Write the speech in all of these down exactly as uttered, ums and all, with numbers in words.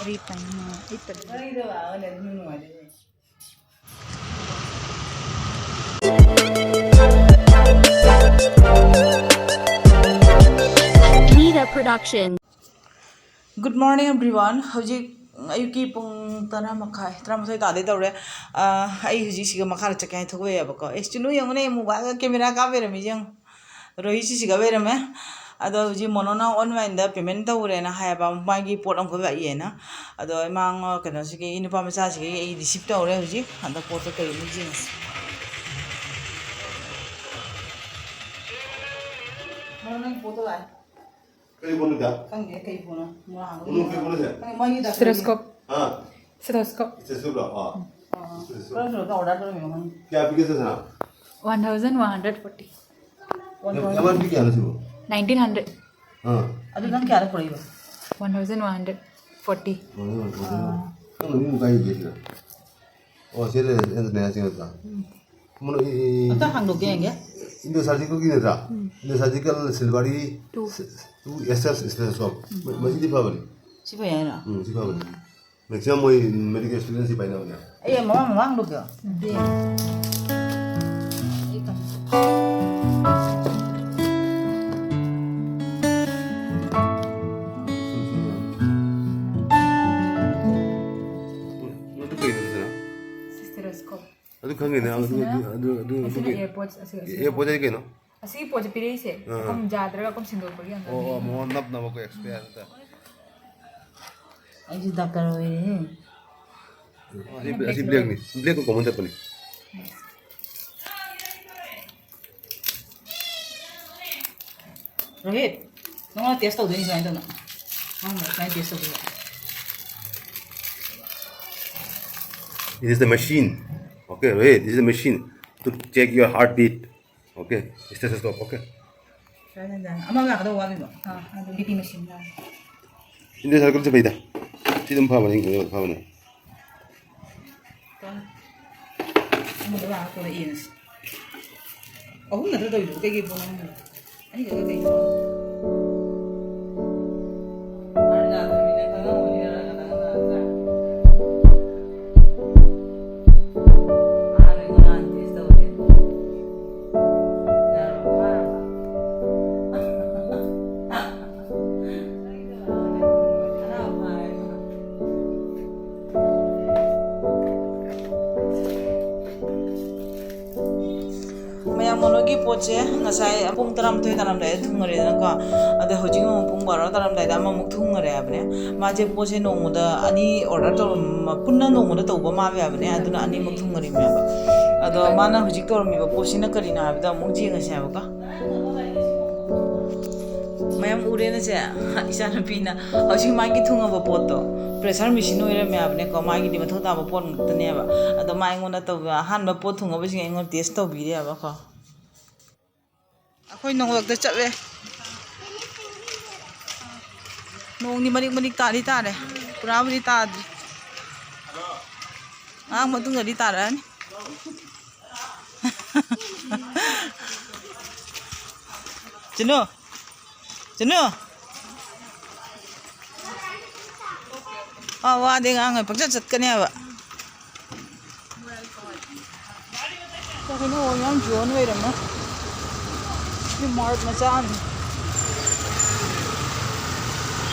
ꯑꯩ ꯇꯟ-, ꯑꯩ ꯇꯟ-, Nida Production. Good morning, everyone. ꯍꯧꯖꯤꯛ ꯑꯌꯨꯛꯀꯤ ꯄꯨꯡ ꯇꯔꯥ ꯃꯈꯥꯏ, ꯇꯔꯥꯃꯥꯊꯣꯏ ꯇꯥꯗꯦ ꯇꯧꯔꯦ꯫ ꯑꯥ, ꯑꯩ ꯍꯧꯖꯤꯛ ꯁꯤꯒ ꯃꯈꯥꯗ ꯆꯠꯀꯦ ꯍꯥꯏꯅ ꯊꯣꯛꯂꯛꯑꯦꯕꯀꯣ꯫ ꯑꯦ, ꯆꯨꯅꯨ ꯌꯦꯡꯉꯨꯅꯦ, ꯃꯣꯕꯥꯏꯜꯒ ꯀꯦꯃꯦꯔꯥ ꯀꯥꯞ ꯂꯩꯔꯝꯃꯤ, ꯌꯦꯡꯉꯨ꯫ ꯔꯣꯍꯤꯠꯁꯤ ꯁꯤꯒ ꯂꯩꯔꯝꯃꯦ꯫ ꯑꯗꯣ ꯍꯧꯖꯤꯛ ꯃꯣꯅꯣꯅ online ꯗ payment ꯇꯧꯔꯦꯅ ꯍꯥꯏꯌꯦꯕ, ꯃꯥꯒꯤ ꯄꯣꯠ ꯑꯃꯈꯛ ꯂꯥꯛꯏꯌꯦꯅ꯫ ꯑꯗꯣ ꯏꯃꯥ, ꯀꯩꯅꯣꯁꯤꯒꯤ, ꯅꯨꯄꯥ ꯃꯆꯥꯁꯤꯒꯤ ꯑꯩ receive ꯇꯧꯔꯦ ꯍꯧꯖꯤꯛ꯫ ꯍꯟꯗꯛ ꯄꯣꯠꯇꯣ ꯀꯔꯤꯅꯣ ꯌꯦꯡꯉꯁꯤ꯫ ꯃꯣꯅꯣ, ꯅꯪ ꯄꯣꯠꯇꯣ ꯂꯥꯛꯑꯦ꯫ ꯀꯔꯤ ꯄꯣꯠꯅꯣ ꯏꯇꯥ? ꯈꯪꯗꯦ ꯀꯔꯤ ꯄꯣꯠꯅꯣ꯫ ꯃꯣꯏ ꯍꯥꯡꯗꯣꯛ-, ꯃꯣꯏ ꯀꯔꯤ ꯄꯣꯠꯅꯣ ꯁꯦ? ꯈꯪꯗꯦ, ꯃꯣꯏꯒꯤ ꯗꯥꯛꯇꯔꯒꯤ꯫ Stethoscope꯫ ꯍꯥ? Stethoscope꯫ Stethoscope ꯂꯣ? ꯑꯥ꯫ ꯑꯥ꯫ Stethoscope꯫ ꯀꯔꯝꯕꯅꯣ order ꯇꯧꯔꯝꯃꯤꯅꯣ ꯈꯪꯗꯦ꯫ ꯀꯌꯥ ꯄꯤꯒꯦ ꯁꯦ ꯁꯅꯥ? One thousand one hundred forty꯫ One thousand꯫ M R P ꯀꯌꯥꯅꯣ ꯁꯤꯕꯣ? Nineteen hundred꯫ ꯑꯥ꯫ ꯑꯗꯨ ꯅꯪ ꯀꯌꯥꯗ ꯄꯨꯔꯛꯏꯕ? One thousand one hundred forty꯫ One thousand one hundred forty꯫ ꯑꯥ꯫ ꯅꯪ ꯃꯃꯤꯡ ꯀꯥꯏ ꯏꯒꯦ ꯁꯤꯗ? ꯑꯣ, ꯁꯤ ꯂꯩꯔꯦ, ꯑꯦꯟ ꯅꯌꯥ ꯁꯤꯡ ꯅꯠꯇ꯭ꯔꯥ? ꯎꯝ꯫ ꯃꯣꯏ ꯏ-, ꯏ-, ꯑꯝꯇ ꯍꯥꯡꯗꯣꯛꯀꯦ ꯌꯦꯡꯒꯦ꯫ Indo Surgical ꯒꯤ ꯅꯠꯇ꯭ꯔꯥ? ꯎꯝ꯫ Indo Surgical silvery two꯫ Two S S stethoscope꯫ ꯎꯝ꯫ ꯃ-, ꯃꯁꯤꯗꯤ ꯐꯕꯅꯤ꯫ ꯁꯤ ꯐꯩ ꯍꯥꯏꯔꯣ? ꯎꯝ, ꯁꯤ ꯐꯕꯅꯤ꯫ Maximum ꯃꯣꯏ medical student ꯁꯤ ꯄꯥꯏꯅꯕꯅꯦ꯫ ꯑꯩ ꯃꯃꯥꯡ, ꯃꯃꯥꯡ ꯍꯥꯡꯗꯣꯛꯀꯦ꯫ ꯕꯦꯛ꯫ ꯑꯩ ꯀꯝ-, ꯃꯗꯨ ꯀꯩꯅꯣ ꯁꯤꯅ? Stethoscope꯫ ꯑꯗꯨ ꯈꯪꯉꯤꯅꯦ, ꯑꯗꯨ, ꯑꯁꯤꯁꯤꯅ, ꯑꯗꯨ, ꯑꯗꯨ, ꯑꯗꯨ, ꯑꯁꯤꯅ ꯑꯗꯨꯒꯤ AirPods, ꯑꯁꯤ, ꯑꯁꯤ꯫ AirPods ꯍꯥꯏꯗꯤ ꯀꯩꯅꯣ? ꯑꯁꯤꯒꯤ ꯄꯣꯠꯁꯦ ꯄꯤꯔꯛꯏꯁꯦ, ꯑꯥ꯫ ꯃꯐꯝ ꯌꯥꯗ꯭ꯔꯒ ꯑꯩꯈꯣꯏ ꯁꯤꯟꯗꯣꯛꯄꯒꯤ ꯑꯪꯀꯜ꯫ ꯑꯣ, ꯑꯣ, ꯃꯉꯣꯟ ꯅꯞꯅꯕꯀꯣ, expire ꯍꯥꯏꯇꯥꯔꯦ꯫ ꯑꯩꯁꯨ ꯗꯥꯛꯇꯔ ꯑꯣꯏꯔꯦꯍꯦ꯫ ꯑꯁꯤ, ꯑꯁꯤ black ꯅꯤ, black ꯀꯣ common ꯆꯠꯄꯅꯤ꯫ ꯔꯣꯍꯤꯠ, ꯅꯉꯣꯟꯗ test ꯇꯧꯗꯣꯏꯅꯤ ꯁꯨꯃꯥꯏꯅ ꯇꯧꯅ꯫ ꯅꯪꯅ ꯁꯨꯃꯥꯏꯅ test ꯇꯧꯗꯣꯏꯕ꯫ It is the machine. Okay, Rohit, this is the machine to check your heartbeat. Okay, stethoscope, okay. ꯁꯨꯃꯥꯏꯅ ꯇꯧꯅ꯫ ꯑꯃ ꯂꯥꯛꯀꯗꯧꯕ ꯋꯥꯠꯂꯤꯕꯣ? ꯑꯥ, ꯑꯗꯨ B P machine ꯂꯥꯛꯑꯦ꯫ Indo Surgical ꯁꯦ ꯐꯩꯗ꯫ ꯁꯤ ꯑꯗꯨꯝ ꯐꯕꯅꯤ, ꯐꯕꯅꯦ꯫ ꯑꯃꯗ ꯂꯥꯛꯑ ꯀꯣꯟꯅ ꯌꯦꯡꯉꯁꯤ꯫ ꯑꯍꯨꯝ ꯅꯠꯇ꯭ꯔ ꯇꯧꯔꯤꯗꯣ? ꯀꯩꯀꯩ ꯄꯣꯠꯅꯣ ꯈꯪꯗꯦ꯫ ꯑꯅꯤꯈꯛꯇ ꯀꯩꯅꯣ? ꯃꯥꯅ ꯂꯥꯛꯄꯅꯤꯅ ꯈꯪꯉꯝꯃꯅꯤ ꯅꯪ ꯀꯅꯥ ꯀꯅꯥ꯫ ꯁꯦ, ꯉꯁꯥꯏ ꯄꯨꯡ ꯇꯔꯥꯃꯥꯊꯣꯏ ꯇꯥꯔꯝꯗꯥꯏꯗ ꯊꯨꯡꯉꯔꯦꯗꯅꯀꯣ꯫ ꯑꯗ ꯍꯧꯖꯤꯛ ꯑꯃꯨꯛ ꯄꯨꯡ ꯕꯥꯔꯣ ꯇꯥꯔꯝꯗꯥꯏꯗ ꯑꯃꯃꯨꯛ ꯊꯨꯡꯉꯔꯦ ꯍꯥꯏꯕꯅꯦ꯫ ꯃꯥꯁꯦ ꯄꯣꯠꯁꯦ ꯅꯣꯡꯃꯗ ꯑꯅꯤ order ꯇꯧꯔꯝ-, ꯄꯨꯟꯅ ꯅꯣꯡꯃꯗ ꯇꯧꯕ ꯃꯥꯜꯂꯦ ꯍꯥꯏꯕꯅꯦ, ꯑꯗꯨꯅ ꯑꯅꯤꯃꯛ ꯊꯨꯡꯉꯔꯤꯕꯅꯦꯕ꯫ ꯑꯗꯣ ꯃꯥꯅ ꯍꯧꯖꯤꯛ ꯇꯧꯔꯝꯃꯤꯕ ꯄꯣꯠꯁꯤꯅ ꯀꯔꯤꯅꯣ ꯍꯥꯏꯕꯗꯣ ꯑꯃꯨꯛ ꯌꯦꯡꯉꯁꯦ ꯍꯥꯏꯕꯀꯣ꯫ ꯃꯌꯥꯝ ꯎꯔꯦꯅꯁꯦ, ꯏꯆꯥꯅꯨꯄꯤꯅ ꯍꯧꯖꯤꯛ ꯃꯥꯒꯤ ꯊꯨꯡꯉꯕ ꯄꯣꯠꯇꯣ pressure machine ꯑꯣꯏꯔꯝꯃꯦ ꯍꯥꯏꯕꯅꯦꯀꯣ꯫ ꯃꯥꯒꯤꯗꯤ ꯃꯊꯧ ꯇꯥꯕ ꯄꯣꯠ ꯉꯥꯛꯇꯅꯦꯕ꯫ ꯑꯗꯣ ꯃꯥ ꯑꯩꯉꯣꯟꯗ ꯇꯧꯕ ꯑꯍꯥꯟꯕ ꯄꯣꯠ ꯊꯨꯡꯉꯕꯁꯤꯡ ꯑꯩꯉꯣꯟꯗ test ꯇꯧꯕꯤꯔꯦꯕꯀꯣ꯫ ꯑꯩꯈꯣꯏ ꯅꯣꯡꯂꯛꯇ ꯆꯠꯂꯦ꯫ ꯅꯣꯡꯗꯤ ꯃꯔꯤꯛ ꯃꯔꯤꯛ ꯇꯥꯗꯤ ꯇꯥꯔꯦ, ꯄꯨꯔꯥꯕꯨꯗꯤ ꯇꯥꯗ꯭ꯔꯤ꯫ ꯉꯥꯏꯍꯥꯛ ꯃꯇꯨꯡꯗꯗꯤ ꯇꯥꯔꯛꯑꯅꯤ꯫ ꯆꯅꯨ, ꯆꯅꯨ꯫ ꯑꯥ, ꯋꯥꯗꯤ ꯉꯥꯡꯉꯣꯏ, ꯄꯪꯆꯠ ꯆꯠꯀꯅꯦꯕ꯫ ꯀꯩꯅꯣ ꯌꯥꯝ ꯖꯣꯟ ꯑꯣꯏꯔꯝꯃꯦ꯫ ꯁꯤ ꯃꯥꯔꯠ ꯃꯆꯥ ꯑꯃꯅꯤ꯫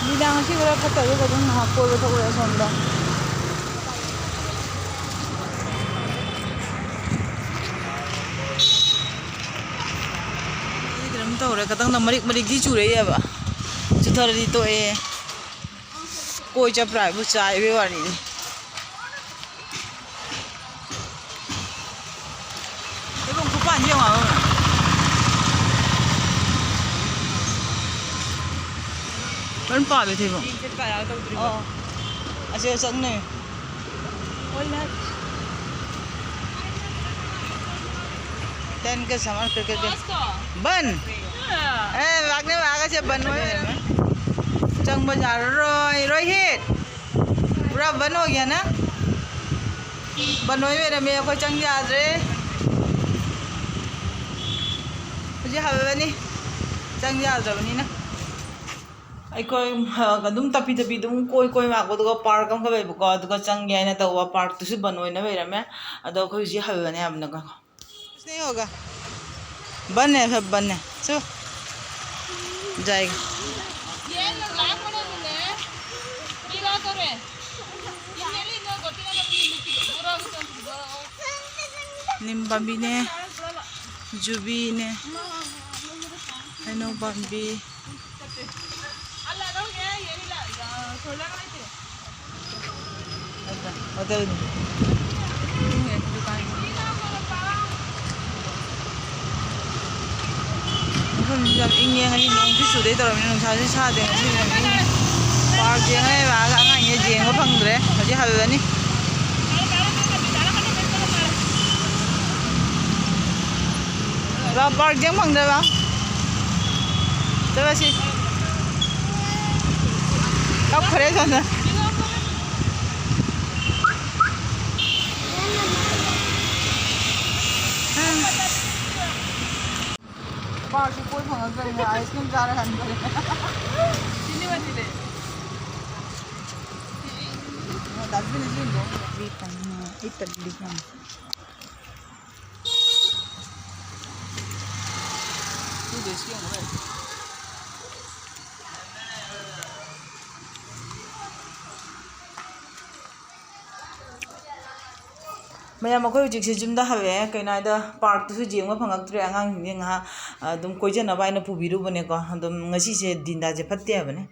ꯅꯨꯃꯤꯗꯥꯡ ꯉꯁꯤ ꯈꯔ ꯐꯠꯇꯕꯗꯨꯗ ꯑꯗꯨꯝ ꯉꯥꯏꯍꯥꯛ ꯀꯣꯏꯕ ꯊꯣꯛꯎꯔꯦ ꯑꯁꯣꯝꯗ꯫ ꯀꯩꯅꯣꯝ ꯇꯧꯔꯦ, ꯈꯇꯪꯗ ꯃꯔꯤꯛ ꯃꯔꯤꯛꯇꯤ ꯆꯨꯔꯛꯑꯦꯕ꯫ ꯆꯨꯊꯔꯗꯤ ꯇꯣꯛꯑꯦ꯫ ꯀꯣꯏ ꯆꯠꯄ꯭ꯔꯥ ꯍꯥꯏꯕꯨ ꯆꯥꯏꯕꯩ ꯋꯥꯔꯤꯅꯤ꯫ ꯊꯩꯕꯣꯡ ꯈꯨꯄꯥꯟꯁꯦ ꯌꯦꯡꯉꯣ ꯍꯥꯏꯕ꯫ ꯂꯣꯏ ꯄꯥꯜꯂꯦ ꯊꯩꯕꯣꯡ꯫ ꯆꯠꯄ ꯌꯥꯔ ꯇꯧꯗ꯭ꯔꯤꯕ꯫ ꯑꯣ꯫ ꯑꯁꯤ ꯆꯪꯅꯩ꯫ ꯍꯣꯏ, ꯅꯠ꯫ टेन के समर करके दे। बन। ए, भागने में आगे से बन हुए। चंग बजा रोय, रोहित। पूरा बन हो गया ना? बन हो गया ना, मेरे को चंग याद रे। मुझे हवे बनी। चंग याद रे बनी ना। ꯑꯩꯈꯣꯏ, ꯑ, ꯑꯗꯨꯝ ꯇꯞꯄꯤ ꯇꯞꯄꯤ ꯑꯗꯨꯝ ꯀꯣꯏ ꯀꯣꯏ ꯂꯥꯛꯄ, ꯑꯗꯨꯒ ꯄꯥꯔꯛ ꯑꯃꯈꯛ ꯂꯩꯕꯀꯣ, ꯑꯗꯨꯒ ꯆꯪꯒꯦ ꯍꯥꯏꯅ ꯇꯧꯕ, ꯄꯥꯔꯛꯇꯨꯁꯨ ꯕꯟ ꯑꯣꯏꯅ ꯂꯩꯔꯝꯃꯦ꯫ ꯑꯗꯣ ꯑꯩꯈꯣꯏ ꯍꯧꯖꯤꯛ ꯍꯜꯂꯅꯤ ꯍꯥꯏꯕꯅꯤꯀꯣ꯫ नहीं होगा, बन है, सब बन है। चलो, जाएगा। नीम बाम्बी ने। ꯖꯨꯕꯤꯅꯦ꯫ ꯍꯩꯅꯧ ꯄꯥꯝꯕꯤ꯫ ꯍꯣꯇꯦꯜꯅꯤ꯫ ꯃꯐꯝꯁꯤ ꯌꯥꯝ ꯏꯪꯉꯦ꯫ ꯉꯁꯤ ꯅꯣꯡꯁꯨ ꯆꯨꯗꯦ ꯇꯧꯔꯝꯃꯤꯅ, ꯅꯨꯡꯁꯥꯁꯨ ꯁꯥꯗꯦ꯫ ꯉꯁꯤ ꯌꯥꯝ ꯏꯪꯉꯦ꯫ ꯄꯥꯔꯛ ꯌꯦꯡꯉ ꯂꯩꯕ ꯑꯉꯥꯡꯁꯦ ꯌꯦꯡꯕ ꯐꯪꯗ꯭ꯔꯦ꯫ ꯍꯧꯖꯤꯛ ꯍꯜꯂꯅꯤ꯫ ꯕꯥ, ꯄꯥꯔꯛ ꯌꯦꯡ ꯐꯪꯗ꯭ꯔꯕ? ꯆꯠꯂꯁꯤ꯫ ꯀꯞꯈ꯭ꯔꯦ ꯁꯣꯝꯗ꯫ ꯄꯥꯔꯛꯁꯤ ꯀꯣꯏ ꯐꯪꯉꯛꯇ꯭ꯔꯦ, ice cream ꯆꯥꯔ ꯍꯟꯗꯣꯔꯦ꯫ ꯁꯤꯅꯤ ꯃꯁꯤꯗꯤ꯫ ꯗꯁꯕꯤꯟ ꯑꯁꯤ ꯌꯦꯡꯉꯣ꯫ ꯑꯩ ꯇꯜꯂꯤ, ꯑꯩ ꯇꯜꯂꯤ ꯌꯥꯝ꯫ ꯃꯌꯥꯝ, ꯑꯩꯈꯣꯏ ꯍꯧꯖꯤꯛꯁꯦ ꯌꯨꯝꯗ ꯍꯜꯂꯛꯑꯦ꯫ ꯀꯩꯅꯣ ꯍꯥꯏꯗ, ꯄꯥꯔꯛꯇꯨꯁꯨ ꯌꯦꯡꯕ ꯐꯪꯉꯛꯇ꯭ꯔꯦ꯫ ꯑꯉꯥꯡꯁꯤꯡꯁꯦ ꯉꯥꯏꯍꯥꯛ, ꯑ, ꯑꯗꯨꯝ ꯀꯣꯏꯖꯅꯕ ꯍꯥꯏꯅ ꯄꯨꯕꯤꯔꯨꯕꯅꯦꯀꯣ꯫ ꯑꯗꯨꯝ ꯉꯁꯤꯁꯦ ꯗꯤꯟꯗꯥꯁꯦ ꯐꯠꯇꯦ ꯍꯥꯏꯕꯅꯦ꯫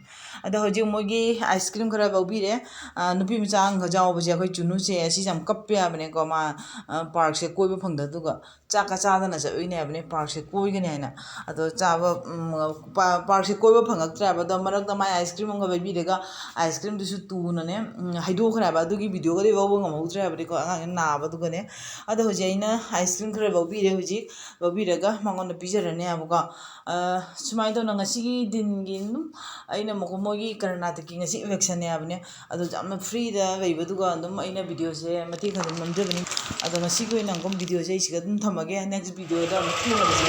ꯑꯗꯣ ꯍꯧꯖꯤꯛ ꯃꯣꯏꯒꯤ ice cream ꯈꯔ ꯂꯧꯕꯤꯔꯦ꯫ ꯑ, ꯅꯨꯄꯤ ꯃꯆꯥ ꯑꯃꯈꯛ ꯌꯥꯎꯕꯁꯦ, ꯑꯩꯈꯣꯏ ꯆꯨꯅꯨꯁꯦ, ꯑꯁꯤꯁꯦ ꯌꯥꯝ ꯀꯞꯄꯦ ꯍꯥꯏꯕꯅꯦꯀꯣ꯫ ꯃꯥ, ꯑ, ꯄꯥꯔꯛꯁꯦ ꯀꯣꯏꯕ ꯐꯪꯗꯕꯗꯨꯒ ꯆꯥꯛꯀ ꯆꯥꯗꯅ ꯆꯠꯂꯨꯏꯅꯦ ꯍꯥꯏꯕꯅꯦ, ꯄꯥꯔꯛꯁꯦ ꯀꯣꯏꯒꯅꯤ ꯍꯥꯏꯅ꯫ ꯑꯗꯣ ꯆꯥꯕ, ꯎꯝ, ꯄꯥ-, ꯄꯥꯔꯛꯁꯦ ꯀꯣꯏꯕ ꯐꯪꯉꯛꯇ꯭ꯔꯦ ꯍꯥꯏꯕ꯫ ꯑꯗꯣ ꯃꯔꯛꯇ ꯃꯥꯏ ice cream ꯑꯃꯒ ꯂꯩꯕꯤꯔꯒ, ice creamꯗꯨꯁꯨ ꯇꯨꯅꯅꯦ, ꯎꯝ, ꯍꯩꯗꯣꯛꯈ꯭ꯔꯦ ꯍꯥꯏꯕ꯫ ꯑꯗꯨꯒꯤ videoꯒꯗꯤ ꯂꯧꯕ ꯉꯝꯍꯧꯗ꯭ꯔꯦ ꯍꯥꯏꯕꯗꯤꯀꯣ, ꯑꯉꯥꯡꯁꯦ ꯅꯥꯕꯗꯨꯒꯅꯦ꯫ ꯑꯗꯣ ꯍꯧꯖꯤꯛ ꯑꯩꯅ ice cream ꯈꯔ ꯂꯧꯕꯤꯔꯦ꯫ ꯍꯧꯖꯤꯛ ꯂꯧꯕꯤꯔꯒ ꯃꯉꯣꯟꯗ ꯄꯤꯖꯔꯅꯤ ꯍꯥꯏꯕꯀꯣ꯫ ꯑ, ꯁꯨꯃꯥꯏꯅ ꯇꯧꯅ ꯉꯁꯤꯒꯤ ꯗꯤꯟꯒꯤ ꯑꯗꯨꯝ ꯑꯩꯅ ꯃꯈꯣꯏ, ꯃꯣꯏꯒꯤ ꯀꯔꯅꯥꯇꯀꯤ ꯉꯁꯤ electionꯅꯦ ꯍꯥꯏꯕꯅꯦ꯫ ꯑꯗꯣ ꯌꯥꯝꯅ freeꯗ ꯂꯩꯕꯗꯨꯒ ꯑꯗꯨꯝ ꯑꯩꯅ videoꯁꯦ ꯃꯇꯦꯛ ꯈꯔ ꯑꯗꯨꯝ ꯅꯝꯖꯕꯅꯤ꯫ ꯑꯗꯣ ꯉꯁꯤꯒꯤ ꯑꯣꯏꯅ ꯑꯃꯨꯛ videoꯁꯦ ꯑꯩ ꯁꯤꯗ ꯑꯗꯨꯝ ꯊꯝꯃꯒꯦ꯫ Next videoꯗ ꯑꯃꯨꯛ ꯊꯦꯡꯅꯔꯁꯤ꯫